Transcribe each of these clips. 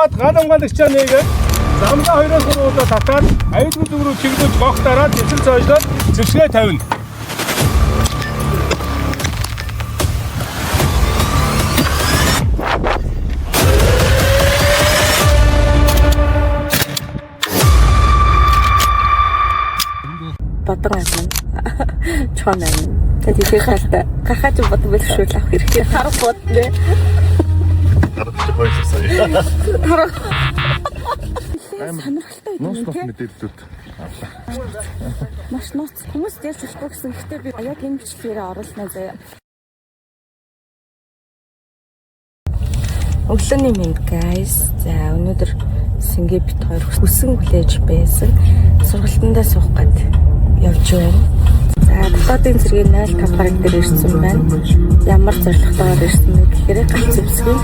Аваад гал хамгаалагчаа нээгээд замдаа 2-3 удаа татаад аюулгүй зүг рүү чиглүүлж гох дараад зэвсэг цоожлоод зэвсгээ тавина. Бодог агна. Чон агна. Тэгээд тэр талтай гахаач бодог бэлгшүүл авах хэрэгтэй. Тарах бодно. Тарах хоёрсоо. Тарах. Сонирхолтой Нууц юм нууц тий. мэдээллүүд авлаа. Маш нууц. Хүмүүс ярьж болохгүй гэсэн. Гэхдээ би яг энэ бичлэгээрээ оруулна заяа. Өглөөний мэнд guys. За, өнөөдөр Сингэ бит хоёр хүсэн хүлээж байсан. Сургалтандаа суух гээд явж байна. За, дотоодын зэргийн 05 гараг дээр ирсэн байна. Ямар зорилготойгоор ирсэн бэ гэхээр галц зэвсгийн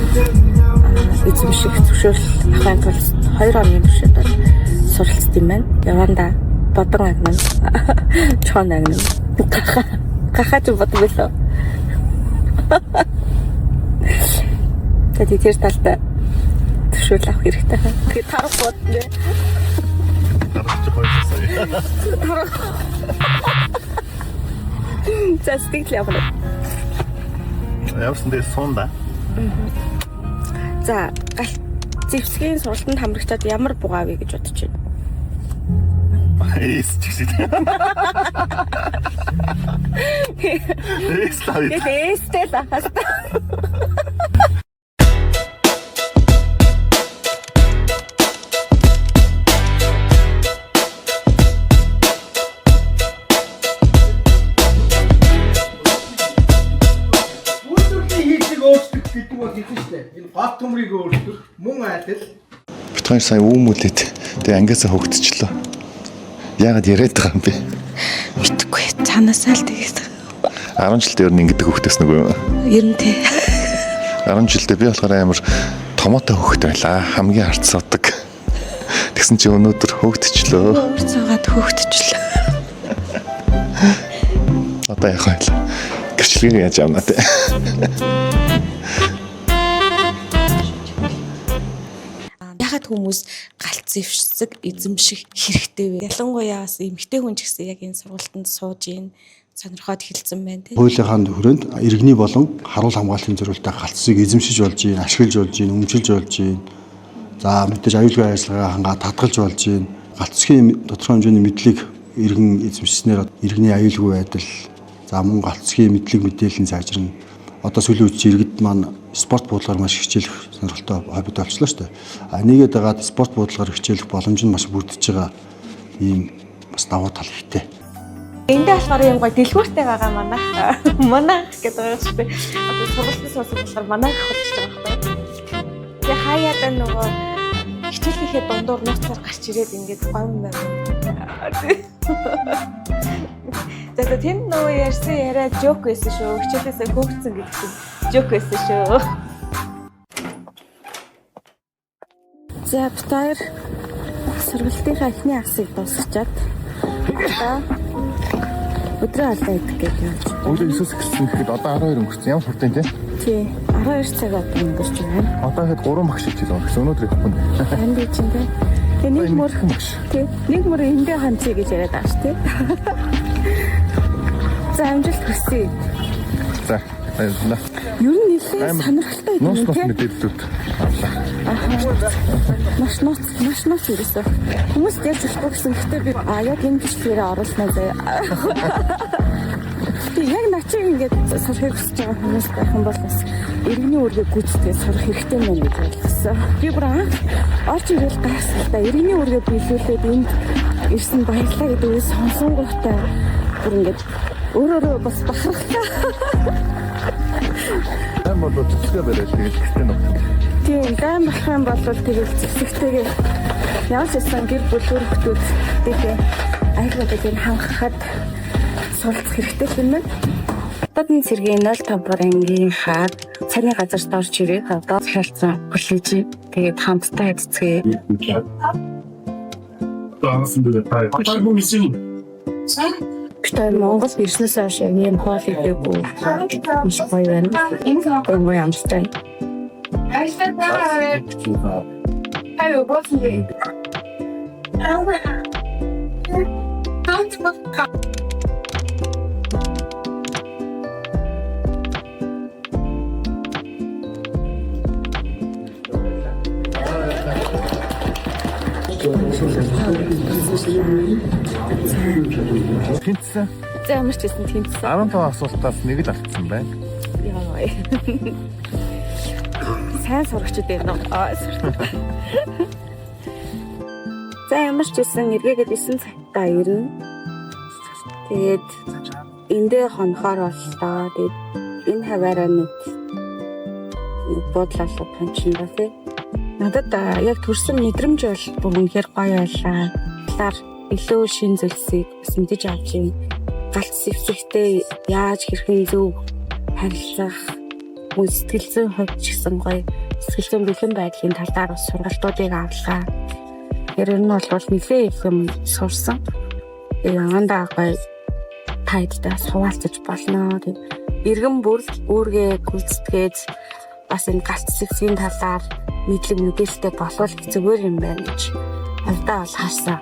эзэмших зөвшөөрөл авахын тулд 2 оны туршид бол суралцсан юм байна. Яванда бодон агнана. Чон агнана. Гаха. Гаха ч бодог билүү. Тэгээд тэр талтай зөвшөөрөл авах хэрэгтэй. Тэгээд тарах бодно. Тарах хоёрсоо. За, сэтгэл явна. Явсан дээр суунда. За, галт зэвсгийн сургалтанд хамрагчаад ямар бугаа вэ гэж бодож байна. Эс ч гэсэн. Эс лав. Тэгээд эстэй л ахаас. Үйлдвэрлэлийн хийцийг өөрчлөх гэдэг бол хэлсэн шүү дээ. Энэ гол төмрийг өөрчлөх, мөн адил Бит хоёр сая үүмүүлээд тэгээ ангиасаа хөөгдчихлөө. Яагаад яриад байгаа юм бэ? Мэдгүй цаанаасаа л тэгээд 10 жилдээ ер нь ингэдэг хөөгдөөс нүг юм. ер нь тий. 10 жилдээ би болохоор амар томоотой хөөхт байлаа. Хамгийн ард суудаг. Тэгсэн чи өнөөдөр хөөгдчихлөө. Өөр цаагаад хөөгдчихлөө. Одоо яах вэ? Гэрчлэгийг яаж авна те. Яхад хүмүүс галт зэвсэг эзэмших хэрэгтэй вэ? Ялангуяа бас эмэгтэй хүн ч гэсэн яг энэ сургалтанд сууж ийн сонирхоод эхэлсэн байна тий. Хуулийнхаа хүрээнд иргэний болон харуул хамгааллын зориултаа галцсыг эзэмшиж болж гин, ашиглаж болж гин, өмчилж болж гин. За, мэдээж аюулгүй ажиллагаа хангаа татгалж болж гин. Галцсгийн тодорхой хэмжээний мэдлэг иргэн эзэмшснээр иргэний аюулгүй байдал, за мөн галцсгийн мэдлэг мэдээллийн сайжирна. Одоо сүүлийн үед чи иргэд маань спорт буудлаар маш хичээлэх сонирхолтой хоббит болчлоо шүү дээ. А нэгээд дагаад спорт буудлаар хичээлэх боломж нь маш бүрдэж байгаа ийм бас давуу тал ихтэй. Эндээ болохоор юм гоё дэлгүүртэй байгаа манайх. Манайх гэдэг байгаа шүү дээ. Одоо сургалтанд суусан болохоор манайх болчихж байгаа байхгүй. Тэгээ хаяада нөгөө хичээлийнхээ дундуур нууцаар гарч ирээд ингээд гоё юм байна. За за, тэнд нөгөө ярьсан яриа жоок байсан шүү. Хичээлээсээ хөөгцөн гэдэг чинь жоок байсан шүү. За, бит хоёр сургалтынхаа эхний хагасыг дуусчаад одоо өдрөө хоолоо идэх гэж явж. Өглөө 9-өөс эхэлсэн гэхэд одоо 12 өнгөрсөн. Ямар хурдан те? Тий. 12 цаг одоо өнгөрч байна. Одоо хэд 3 багш хичээл байгаа гэсэн. Өнөөдөр явахгүй. Танд би чинь тий. Тэгээ нэг мөр багш. тий. Нэг мөр эндээ ханцъя гэж яриад байгаа ш тий. За, амжилт хүсье. За, баярлалаа. Ер нь нэлээд сонирхолтой юм Нууц нууц тий. мэдээллүүд авлаа. Маш нууц, маш нууц ерөөсөө. Хүмүүс ярьж болохгүй гэсэн. Гэхдээ би яг энэ бичлэгээрээ оруулна заяа. Тэг яг начиг ингээд сурахыг хүсэж байгаа хүмүүс байх юм бол бас иргэний үүргийг гүйцэтгэж сурах хэрэгтэй мэн гэж ойлгосон. Би бүр анх орж ирэл гайхсалтай иргэний үүргээ биелүүлээд энд ирсэн баярлалаа гэдэг үгийг сонсонгуйтай бүр ингээд өөрөөрөө бас бахархлаа. Тань бол цэцгээ бариад тэгэл гэртээ нөх. Тийм, дайм болох юм бол тэгэл зэвсэгтэйгээ ямар ч байсан гэр бүл үр хүүхдүүд тэгээ аюулгүй байдлыг хангахад суралцах хэрэгтэй юм байна. Дотоодын цэргийн 05 дугаар ангийн хаад цайны газарт орж ирээд одоо захиалцсан хүлээж тэгээд хамтдаа эцэцгээе. Бид хоёр Монгол ирснээс хойш яг ийм хоол идээгүй. Маш гоё байна. Гоё амттай. Та юу болсон бэ? Тэнцсэн. За, ямар ч байсан тэнцсэн. 15 асуултаас нэг л алдсан байна. Яа. Сайн сурагчд байна уу? Аа. За, ямар ч байсан эргээгээд 9 цагтаа ирнэ. Тэгээд эндээ хонохоор боллоо. Тэгээд энэ хаваараа нэг буудлаа панчна тий. Надад яг төрсэн мэдрэмж бол бүр үнэхээр гоё байлаа. Талаар илүү шин зүйлсийг бас мэдэж авч юм. Галт сэвсэгтэй яаж хэрхэн зөв харилцах, мөн сэтгэл зүйн хувьд ч гэсэн гоё сэтгэл зүйн бэлэн байдлын тал дээр бас сургалтуудыг авлаа. Тэр нь бол нэлээ их юм сурсан. Яндаа гоё тайдтай бас хуваалцаж болно. Тэг иргэн бүр үүргээ гүйцэтгээд бас энэ галт сэвсгийн талаар мэдлэг мэдээлэлтэй болвол зүгээр юм байна гэж хувьдаа бол харсан.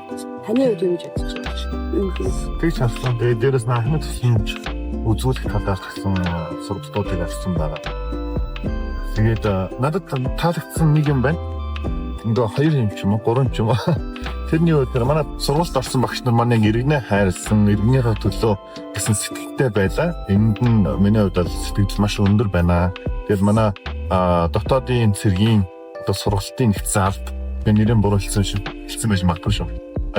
Таны хувьд юу гэж бодож байна? Тэгж харсан. Тэгээд дээрэс нь анхны тусламж үзүүлэх талаар гэсэн сургалтуудыг авсан байгаа. Тэгээд надад таалагдсан нэг юм байна. Ингээ хоёр юм ч юм уу, гурван ч юм уу. Тэрний үед нэр манай сургуульд орсон багш нар манай иргэнээ хайрлсан, иргэнийхээ төлөө гэсэн сэтгэлтэй байлаа. Энд нь миний хувьд бол сэтгэл маш өндөр байна. Тэгээд манай дотоодын цэргийн одоо сургалтын нэгдсэн алба би нэрийн буруу хэлсэн шиг хэлсэн байж магадгүй шүү.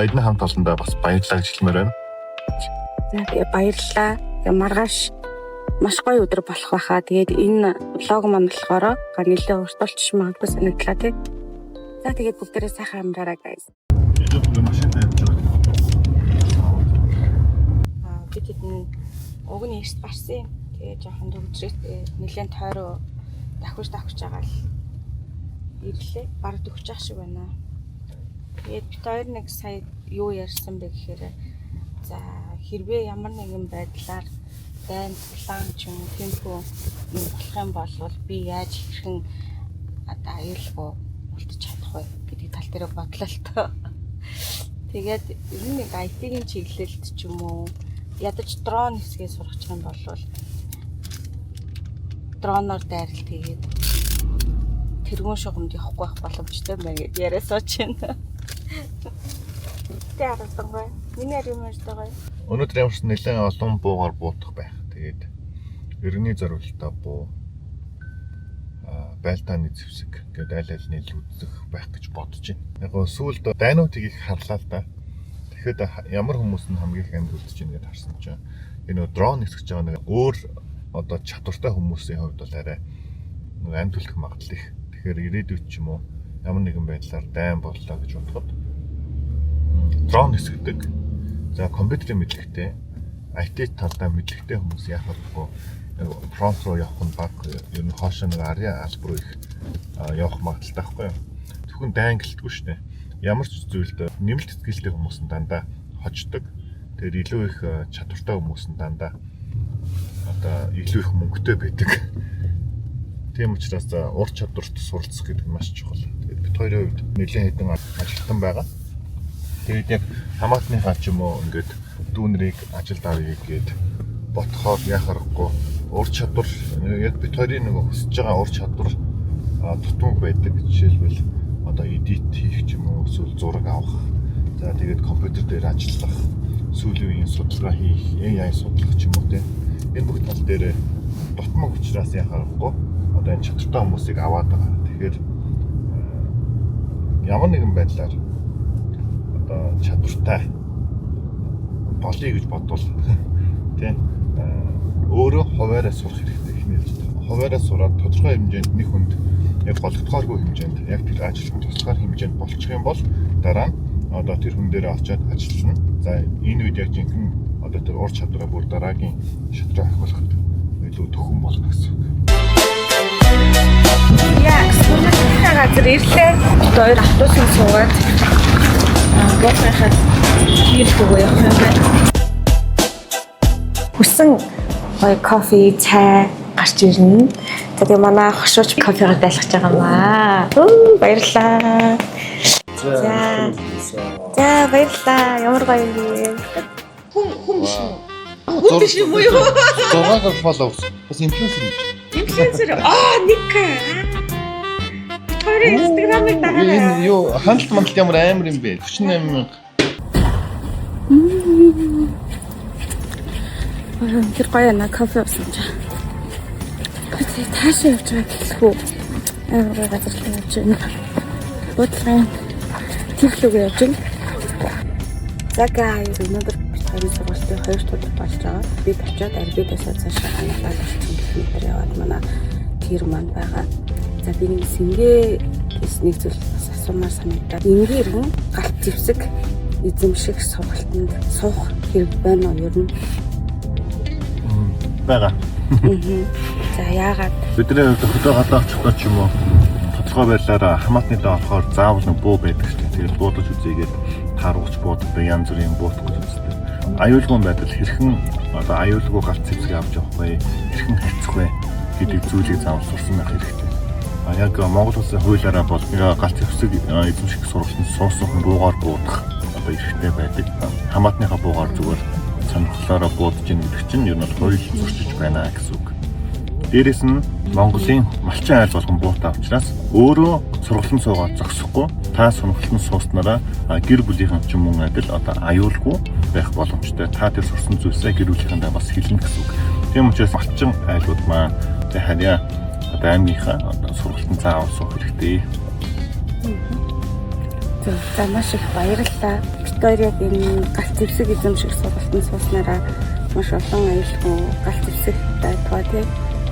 Эдний хамт олондоо бас баярлалаа гэж хэлмээр байна. За, тэгээ баярлалаа. Тэгээ маргааш маш гоё өдөр болох байхаа. Тэгээд энэ влог маань болохоор нэлээ уртулч магадгүй санагдлаа тий. За, тэгээд бүгдээрээ сайхан амраарай, guys. Машинд явж байгаа. Аа, бид хэдэн уг нь эрт гарсан юм. Тэгээ жоохон дөгжрээтэй нэлээд тойроо давхиж давхиж байгаа л ирлээ. Бараг дөгч ах шиг байна. Тэгээд бид хоёр нэг сая юу ярьсан бэ гэхээр, за, хэрвээ ямар нэгэн байдлаар дайн тулаан ч юм уу тиймэрхүү юм болох юм бол би яаж хэрхэн одоо аюулгүй үлдэж чадах вэ гэдэг тал дээр бодлоо л тоо. Тэгээд ер нь нэг IT-ийн чиглэлд ч юм уу ядаж дрон хэсгээ сурах юм бол дроноор дайралт хийгээд тэргүүн шугамд явахгүй байх боломжтой байна гэд яриа сууч байна. Тэ харуулсангүй. Миний ари юм ярьж байгаа. Өнөөдөр ямар ч нэлээд олон буугаар буутах байх. Тэгээд иргэний зориултаа буу байлдааны зэвсэг гэдэг аль аль нийл үзэх байх гэж бодож байна. Яг гоо сүүлд дайнуудыг их харлаа л да. Тэгэхэд ямар хүмүүс нь хамгийн их амьд үлдэж байна гэдээ харсан чинь энэ нөгөө дрон нисгэж байгаа нэг өөр одоо чадвартай хүмүүсийн хувьд бол арай нэг амьд үлдэх магадлал их. Тэгэхээр ирээдүйд ч юм уу ямар нэгэн байдлаар дайн боллоо гэж бодоход дрон нисгдэг. За, компьютерийн мэдлэгтэй, IT талдаа мэдлэгтэй хүмүүс яах вэ? Фронт руу явах нь баг, ер нь хоошоо нэг арын алба руу их явах магадлалтай байхгүй юу? Зөвхөн дайн гэлтгүй шүү дээ. Ямар ч зүйлд нэмэлт сэтгэлтэй хүмүүс нь дандаа хождог. Тэгэхээр илүү их чадвартай хүмүүс нь дандаа одоо илүү их мөнгөтэй байдаг. Тийм учраас ур чадварт суралцах гэдэг нь маш чухал. Тэгээд бид хоёрын хувьд нэлээд хэдэн ажилтан байгаа. Тэгээд яг хамаатныхаа ч юм уу ингээд дүүнрийг ажилд авъя гээд ботхоор яах аргагүй ур чадвар яг бид хоёрын нэг хүсэж байгаа ур чадвар дутмаг байдаг. Жишээлбэл, одоо edit хийх ч юм уу эсвэл зураг авах. За, тэгээд компьютер дээр ажиллах, сүүлийн үеийн судалгаа хийх, AI судлах ч юм уу те. Энэ бүх тал дээр дутмаг учраас яах аргагүй одоо энэ чадвартай хүмүүсийг аваад байгаа. Тэгэхээр ямар нэгэн байдлаар одоо чадвартай болъё гэж бодвол тий өөрөө хуваараа сурах хэрэгтэй эхний ээлжинд. Хуваараа сураад тодорхой хэмжээнд нэг хүнд яг голдохооргүй хэмжээнд яг тэр ажилтан туслахаар хэмжээнд болчих юм бол дараа нь одоо тэр хүн дээрээ очиод ажиллана. За, энэ үед яг жинхэнэ одоо тэр ур чадвараа бүр дараагийн шат руу ахиулахад илүү төхөн болно гэсэн үг. Яа, сүнслэхээ газар ирлээ. Бид хоёр автобусанд суугаад буухынхаа хийл өгөө явах юм байна. Хүссэн гоё кофе, цай гарч ирнэ. За, тэгээ манай хошууч кофегаар дайлгаж байгаа юм аа. Өө, баярлалаа. За. За баярлалаа. Ямар гоё юм бэ? Хүн биш юм уу? Хүн биш юм уу? 6 follow. Бас инфлюенсер юм. Инфлюенсер. Аа, Ника. Хоёрын Instagram-ыг дагаарай. Энэ юу хяналт мандалт ямар амар юм бэ? 48 мянга. Тэр гоё на кофе уусан чи. Тэгээ таашаа явж байгаа гэлэхүү. Амар гоё газар руу явж байна. Буудлын тэр лүгээ явж байна. За guys, өнөөдөр бид хоёрын сургалтын хоёр дахь удаа болж байгаа. Бид очиод Арбидасаа цаашаа 70 орчим километр яваад манай тэр маань байгаа. За би нэг сэнгээ гэс нэг зүйл бас асуумаар санагдаад. Энгийн иргэн галт зэвсэг эзэмших сургалтанд суух хэрэг байна уу ер нь? Байгаа. За яагаад Бидний хувьд хөдөө гадаа очихдоо ч юм уу тодорхой байдлаар хамаатны даа орохоор заавал нэг буу байдаг шүү дээ. Тэгээд буудаж үзээгээд таарууч бууддаг, янз бүрийн буутах гэж үздэг. Аюулгүй байдал хэрхэн одоо аюулгүй галт зэвсэг авч явах вэ? Хэрхэн харьцах вэ гэдэг зүйлийг заавал сурсан байх хэрэгтэй. А яг Монгол улсын хуулиараа бол галт зэвсэг эзэмших сургалтанд суусан хүн буугаар буудах одоо эрхтэй байдаг. Хамаатныхаа буугаар зүгээр сонирхлоороо буудаж гин гэдэг чинь ер нь бол хууль зөрчиж байна гэсэн үг. Дээрээс нь Монголын малчин айл болгон буутай учраас өөрөө сургалтанд суугаад зогсохгүй та сонирхолтод сууснараа гэр бүлийнхэн ч мөн адил одоо аюулгүй байх боломжтой. Та тэр сурсан зүйлсээ гэр бүлийнхэндээ бас хэлнэ гэсэн үг. Тийм учраас малчин айлууд маань тэг харьяа одоо аймгийнхаа одоо сургалтанд заавал суух хэрэгтэй. Зөв. За маш их баярлалаа. Бид хоёр яг энэ галт зэвсэг эзэмших сургалтанд сууснараа маш олон аюулгүй галт зэвсэг байтугай тий.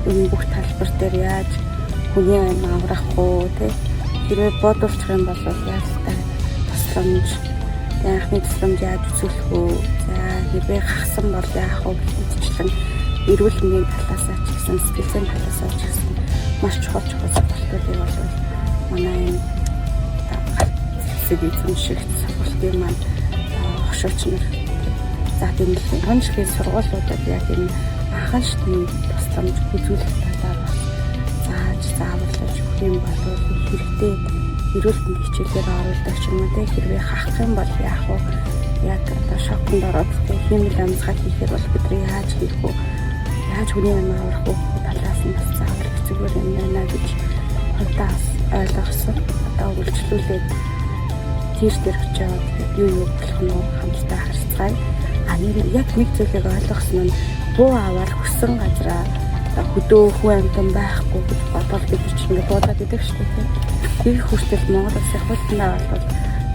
Энэ бүх талбар дээр яаж хүний амь аврах уу тий. Хэрвээ бодуулчих юм бол яалтаа тусламж, тэг анхны тусламж яаж үзүүлэх үү? За хэрвээ хагсан бол яах вэ гэх мэтчлэн эрүүл мэндийн талаас ч гэсэн сэтгэл зүйн талаас ч гэсэн маш чухал чухал сургалтуудыг бол манай энэ зэвсэг эзэмших сургалтын маань хошууч нар за тэмдэглэн томшгийн сургуулиудад яг энэ анхан шатны тусламж үзүүлэх талаар бас зааж зааварлаж өгөх юм бол хэрэгтэй эрүүл мэндийн хичээлээр оруулдаг ч юм уу те хэрвээ хахах юм бол яах вэ яг одоо шоконд ороод те хиймэл амьсгал хийхээр бол бид нар яаж хийх вэ яаж хүний амь аврах вэ талаас нь бас заавал зүгээр юм байна гэж хувьдаа бас ойлгосон. Одоо үйлчлүүлээд тэр дээр очиод юу юу болох нь хамтдаа харцгаая. А нэр яг нэг зүйлийг ойлгосон нь буу аваад хүссэн газараа одоо хөдөө хүн амьтан байхгүй гэж бодвол бид нар чинь ингээд буудаад идэг шүү дээ. Тэр хүртэл Монгол улсын хуулиндаа бол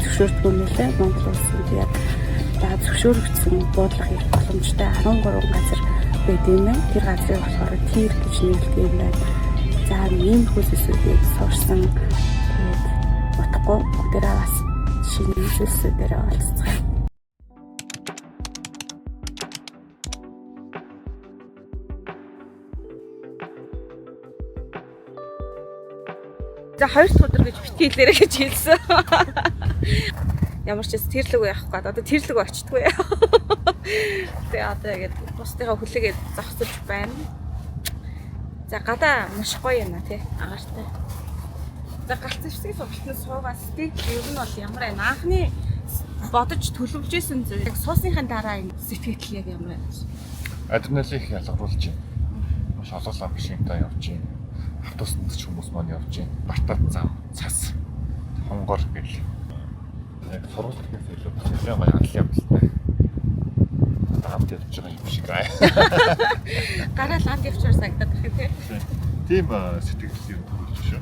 зөвшөөрдгүй юм лээ. Монгол улсын яг за зөвшөөрөгдсөн буудлага хийх боломжтой 13 газар байд юм байна. Тэр газрыг болохоор тир гэж нэрлэдэг юм байна. За ийм зүйлсүүдийг сурсан. Тэгээд утгагүй бүгдээрээ бас шинэ зүйлсүүдээр олцгаая. За хоёр дахь өдөр гэж битгий хэлээрэй гэж хэлсэн. Ямар ч хэс тэр лүг явах гээд одоо тэр лүг очтгүй. Тэгээ одоо ингээд бусдыгаа хүлээгээд зогсож байна. За гадаа маш гоё юм а тий агаартай. За галт зэвсгийн сургалтанд суугаа сэтгэл ер нь бол ямар байна? Анхны бодож төлөвлөжсэн зүйл яг суусныхаа дараа энэ сэтгэл яг ямар байна? Адреналин их ялгаруулж байна. Маш олон машинтай явж байна. Автобусанд ч хүмүүс маань явж байна. Бартад зам, цас, хонгор гэл. Яг сургууль гэхээс илүү бас нэлээд гоё адал явдалтай. Амт явж байгаа юм шиг аа. Гараал анд явчаар санагдаад байна тий. Тийм сэтгэл юм төрүүлж шүү.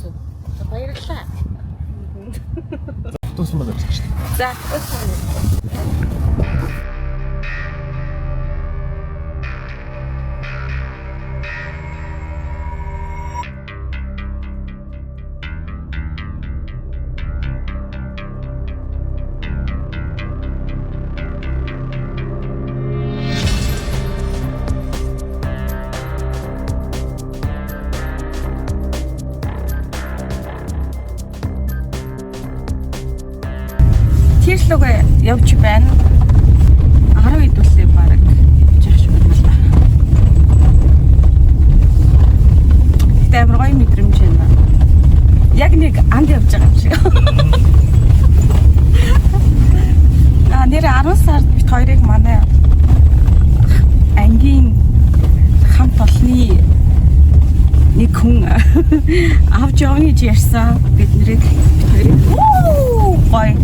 Зөв. За баярлалаа. Автобус маань явж шүү. За уучлаарай. Тэр лүгээ явж байна. 10 хэдүүлээ бараг явж явах шиг байна л да. Гэтэ амар гоё мэдрэмж байна. Яг нэг анд явж байгаа юм шиг. Аа, нэр 10 сард бид хоёрыг манай ангийн хамт олонны нэг хүн авч явна гэж ярьсан. Бид нэрийг бид хоёрыг уу гоё.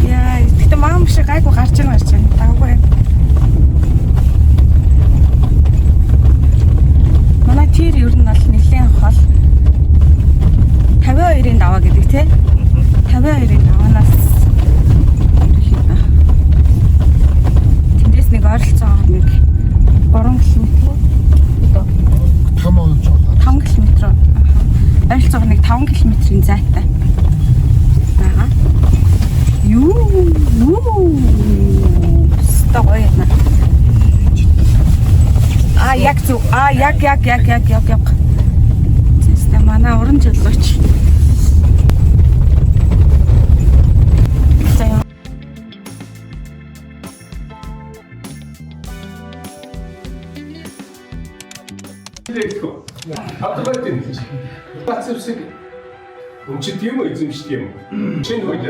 Яа, гэхдээ маам шиг гайгүй гарч байгаа гарч байна. Даггүй. Манай тэр ер нь бол нэлээд хол 52-ын даваа гэдэг тий. 52-ын даваанаас ерөнхийдөө тэндээс нэг ойролцоогоор нэг 3 км үү? Там болж байгаа. 5 км. Аха. Ойролцоогоор нэг 5 км-ийн зайтай байгаа. Юу юу. Өстой гоё юм. А, яг зүг. А, яг яг яг яг яг яг. Тэстэ манай уран жолооч. За яа. Хавтгайт юм. Гац зэвсэг өмчт юм уу, эзэмшдэг юм уу? Шинэ хууль.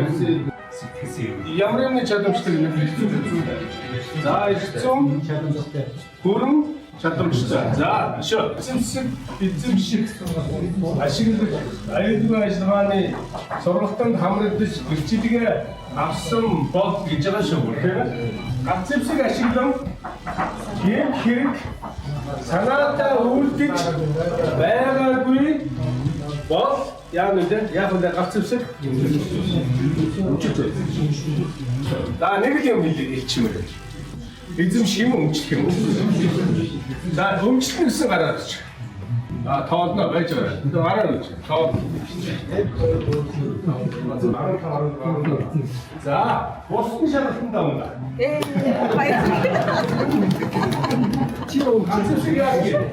Ямар юмны чадамжтай юм бэ? За, 900 Чадамжтай. бүрэн чадамжтай. За, шөө. Эзэмшиг, эзэмших, ашиглах, аюулгүй ажиллагааны сургалтанд хамрагдаж бэлчилгээ авсан бол гэж байгаа шүү, тийм ээ. Гац зэвсэг ашиглан ийм хэрэг санаатай үйлдэж байгаагүй бол яа нүдэ яг үндэ гац зэвсэг өмчилж. За, нэг л юм хэлчихмээр. Эзэмших юм, өмчлөх юм. За, өмчлөх гэсэн гараад ирчих. А, тоолно байж байгаа. Тэгээ гараад ирчих. Тоол. За, бусны шалгалтанд унда. Ээ, баярлалаа. Чи өмчлөх яа гэх.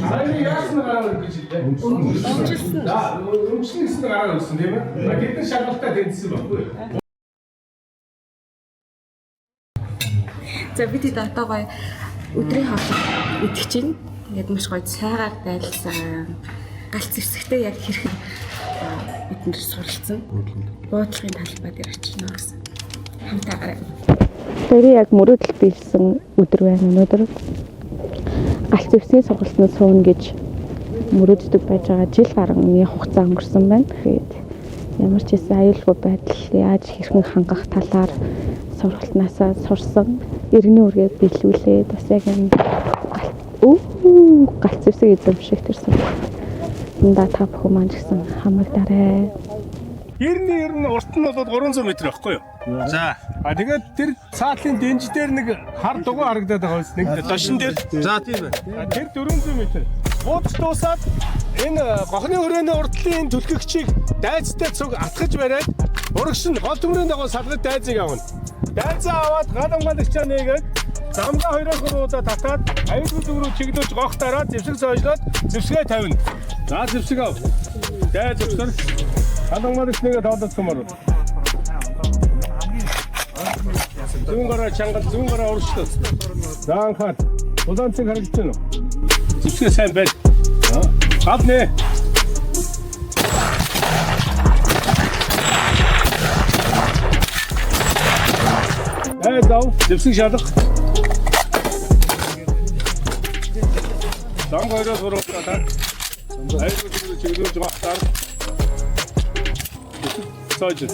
Сайн яасан гараад ирэх гэж хэлээ. Өмчилсөн. За, өмчлөх гэсэн гараад ирсэн, тийм ээ. За, тэдэн шалгалтаа тэнцсэн баггүй. За, бид хэд одоо гоё өдрийн хоол идэх чинь. Тэгээд маш гоё цайгаар дайлсан. Галц зэвсэгтэй яг хэрхэн бид нэр суралцсан. Буудлахын талбай дээр очино гэсэн. Хамтаагараа. Тэр яг мөрөөдөл биелсэн өдөр байна өнөөдөр. Галц зэвсгийн сургалтанд сууна гэж мөрөөддөг байж байгаа жил гаруйны хугацаа өнгөрсөн байна. Тэгээд ямар ч хэсэн аюулгүй байдал яаж хэрхэн хангах талаар сургалтнаасаа сурсан. Иргэний үргээ биелүүлээд бас яг энэ галц зэвсэг эзэмших тэр сургалтандаа та бүхэн маань ч гэсэн хамрагдарай. Эрний ер нь урт нь бол 300 м байхгүй юу? За. А, тэгээд тэр цаатлын дэнж дээр нэг хар дугуй харагдаад байгаа биз, нэг дошин дээр. За, тийм байна. А, тэр 400 м. Бууж дуусаад энэ гохны өрөөний урдлын энэ түлхэгчийг дайцтай цуг атгаж бариад урагш нь гол төмрийн дагуу салгад дайзыг авна. Дайзаа аваад гал хамгаалагчаа нээгээд замдаа 2-3 удаа татаад аюулгүй зүг рүү чиглүүлж гох дараа зэвсэг сойжлоод зэвсгээ тавина. За, зэвсэг ав. Дайз өгсөр. Гал хамгаалагч нэгэ тоолоод мөр. Зүүн гараа чангал, зүүн гараа урагшлаа. За, анхаар. Улаан цэг харагдаж байна уу? Зэвсгээ сайн байл. Гал нэ. Дайз ав. Зэвсэг шалга. Зам хоёроос гурав удаа та. Аюулгүй зүг рүү чиглүүлж гохтаар. Сойж. Е.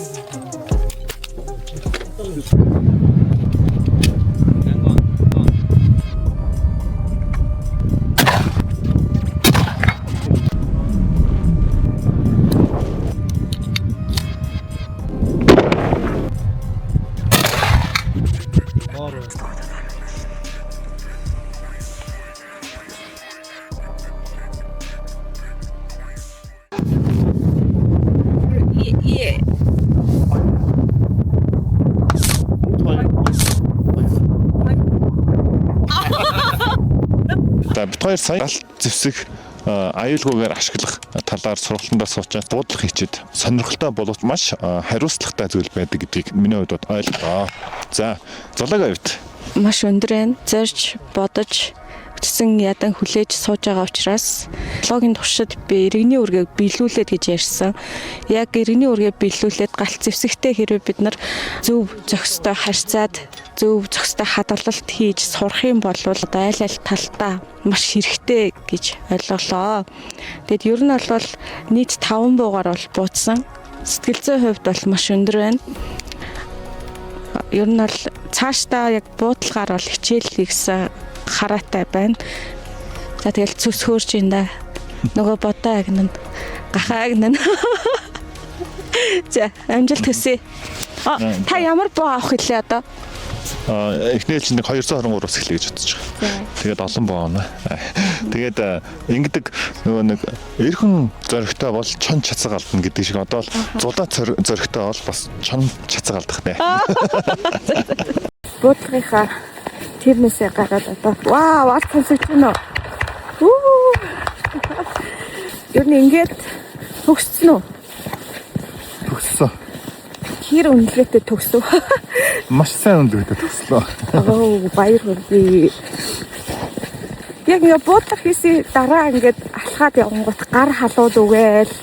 За, бид хоёр сая галт зэвсэг аюулгүйгээр ашиглах талаар сургалтандаа суучаад буудлах хийчихэд сонирхолтой боловч маш хариуцлагатай зүйл байдаг гэдгийг миний хувьд бол ойлголоо. За, золоог авт. Маш өндөр байна. Зорж бодож Үтсэн ядан хүлээж сууж байгаа учраас vlog-ын туршид би иргэний үүргийг биелүүлээд гэж ярьсан. Яг иргэний үүргээ биелүүлээд галт зэвсэгтэй хэрвээ бид нар зөв зохистой харьцаад, зөв зохистой хадгалалт хийж сурах юм бол одоо айл аль талдаа маш хэрэгтэй гэж ойлголоо. Тэгэд ер нь бол нийт 5 буугаар бол бууцсан. Сэтгэл зүйн хувьд бол маш өндөр байна. Ер нь бол цаашдаа яг буудалгаар бол хичээл хийсэн хараатай байна. За, тэгэл цөс хөөрч юм да. Нөгөө бодоо агнана. Гахаа агнана. За, амжилт хүсье. А та ямар боо авах хэлээ одоо? А эхнээл чинь нэг 223 ус эхлэе гэж бодож байгаа. Тэгээд олон боо оноо. Тэгээд ингэдэг, нөгөө нэг эрхэн зоригтой бол чон чацаг алдна гэдэг шиг одоо л зулаа зоригтой бол бас чон чацаг алдах нэ. Буудлагынхаа тэрнээсээ гараад одоо вау, алт сонсогдож байна уу? Үү. Ер нь ингээд төгссөн үү? Төгссөн. Хэр үнэлгээтэй төгсөв? Маш сайн үнэлгээтэй төгслөө. Оо, баяр хүргэе. Яг ингээ буудлага хийсний дараа ингээд алхаад явангууд гар халууд үгээл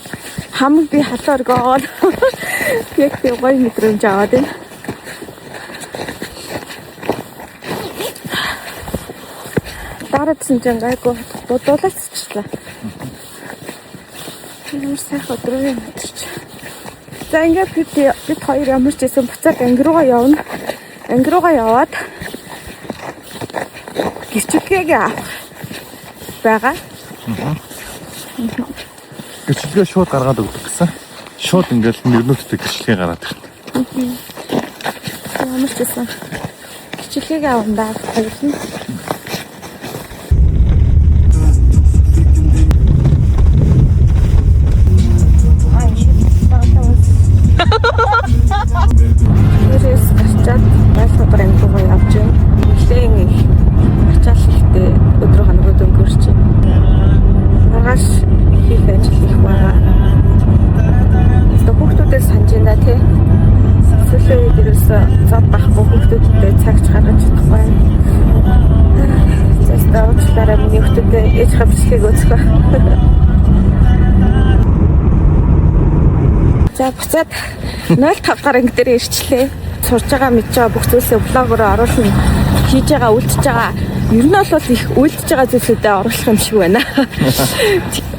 хамаг би халуу өргөөл. Яг тийм гоё мэдрэмж аваад байна. Дараадсан чинь гайгүй дуудуулчихлаа. Ямар сайхан өдөр юм өдөрч. За, ингээд бид хоёр ямар ч байсан буцаад анги руугаа явна. Анги руугаа яваад гэрчлэгээ авах байгаа. Гэрчлэгээ шууд гаргаад өгдөг гэсэн. Шууд ингээл нэрнүүдтэй гэрчлэгээ гараад ирнэ. Ямар ч байсан гэрчлэгээ авна да, баярлна. Тэрээс гарчаад байлгадаар анги руугаа явж байна. Нилээн их ачаал ихтэй өдрө хоногуд өнгөрч байна. Маргааш хийх ажил их байгаа. Тэгээд хүүхдүүдээ санаж байна тий. Сүүлийн үед ерөөсөө зав байхгүй, хүүхдүүдтэй цагч гаргаж чадахгүй. За, уучлаарай, миний хүүхдүүдээ ээж бичлэгийг үзэх байх. За, буцаад 05 дахь анги дээр ирчлээ. Сурж байгаа, мэдж байгаа бүх зүйлсээ vlog оор оруулна. Хийж байгаа, үлдэж байгаа. Ер нь бол их үлдэж байгаа зүйлсүүдээ оруулах юм шиг байна.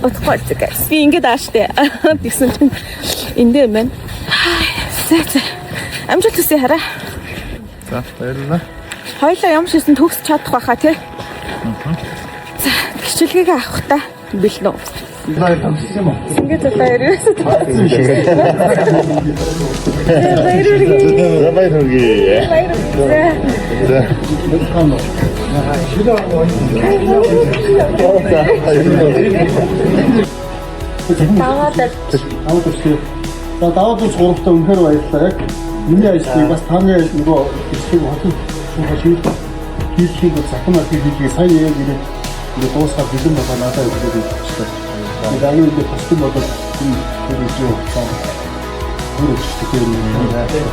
Удахгүй guys. Би ингэж ааштай. Тэгсэн чинь эндээ юм байна. За. Амжилт хүсье, хараа. За, баярлалаа. Хоёлаа ямар ч байсан төгсч чадах байхаа тий. За, гэрчлэгээ авах та бэлнэ үү? Ингээд одоо ерөөсөө баяр хүргэе. За, баяр хүргэе. Баяр хүргэе. За. За, баярлалаа. Даваад Даваад үсгээ. За, даваад үс гуравтаа үнэхээр баярлалаа. Яг миний ажлыг бас таны ажил нөгөө бичлэг хотын шуха шийдэх хийхийг бол захин архив хийхийг сая яг ирээд ингээ дуусгаад бэлэн болоо надад өгөөд ирчихлээ. Тэгээд аюул ингээ тусдам бол энэ тэр үеийн хугацаанд бүр өчтдөг юм. Энэ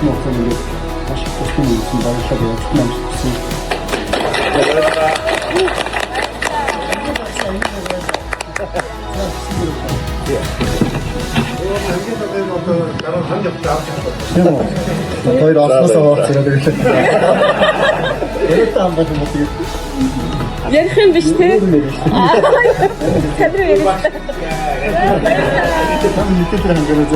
хугацаанд ингээ маш их тусдам өгсөн, баярлалаа. Явцсан амжилт хүсье. Тийм үү? Хоёр олсноосоо хуваалцаад ирлээ. Тэгээд хамгаалсан юм тэгээд ярих юм биш те. Тань руу ярих. Там нийтэд хангараа.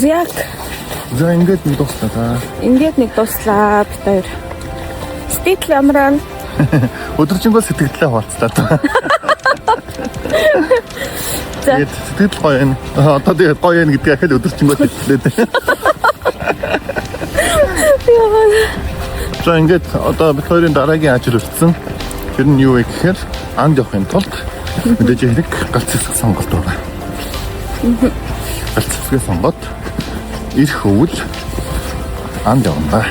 Яг За, ингээд нэг дуслаа та. Ингээд нэг дуслаа бид хоёр. Сэтгэл амрaan. Өдөржингөө сэтгэлдээ хуваалцлаа та. За. Тэгээд сэтгэл гоё юм. Одоо тэгээд гоё юм гэдгийг ахэл өдөржингөө сэтгэлээ. За, ингээд одоо бид хоёрын дараагийн ажил үлдсэн. Тэр нь юу вэ гэхээр анд явахын тулд мэдээж хэрэг галт зэвсэг сонголт байгаа. Галт зэвсгээ сонгоод ирэх өвөл анд явна да.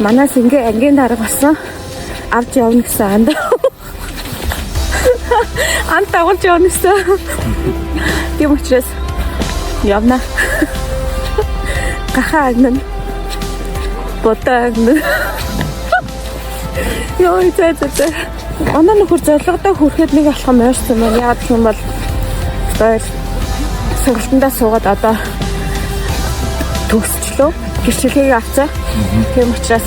Манаас ингээ ангийн дарга болсон. Авч явна гэсэн анд. Анд дагуулж явна гэсэн. Тийм учраас явна. Гахаа агнана. Будаа. Йоо, зэ зэ зэ. Манай нөхөр зорилгодоо хүрэхэд нэг алхам ойрсон байна. Яагаад гэх юм бол хоёр сургалтандаа суугаад одоо төгсчлөө. Гэрчлэгийг авцаа. Тийм учраас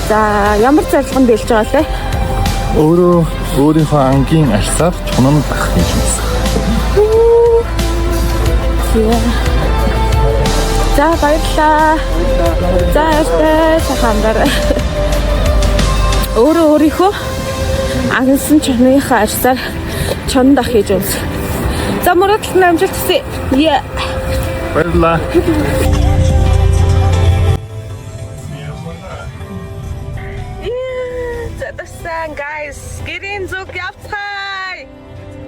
за, ямар зорилго нь биелж байгаа лээ? Өөрөө өөрийнхөө ангийн арьсаар чунан дах гэж юмсан. Yeah. За, баярлалаа. За, баяртай, сайхан амраарай. Өөрөө өөрийнхөө агнасан чоныхоо арьсаар чонон дах хийж өмс. За, мөрөөдөлд нь амжилт хүсье. Yeah. Баярлалаа.